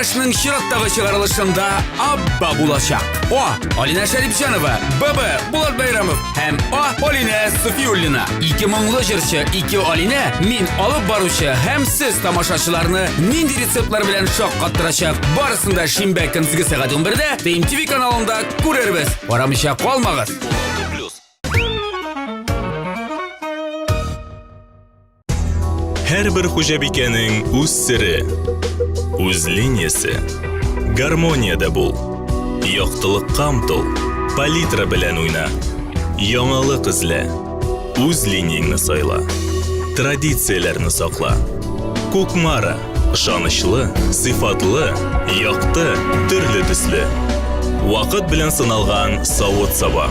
Киңәшнең чираттагы чыгарылышында Абба булачак. О. Алинә Шәрипҗанова, ББ Булат Бәйрәмов һәм А. Алинә Софиуллина. Ике моңлы җырчы, ике Алинә, мин алып баручы һәм сез тамашачыларны нинди рецептлар белән шаккаттырачак? Барысын да шимбә көндезге сәгать 11дә ТМТV каналында күрербез. Карамыйча калмагыз. Һәрбер хуҗабикәнең үз сере, үз линиясе. Гармониядә бул. Яктылыкка омтыл. Палитра белән уйна. Яңалык эзлә. Үз линияңне сайла. Традицияләрне сакла. Кукмара. Ышанычлы, сыйфатлы, якты, төрле төсле. Вакыт белән сыналган савыт-саба.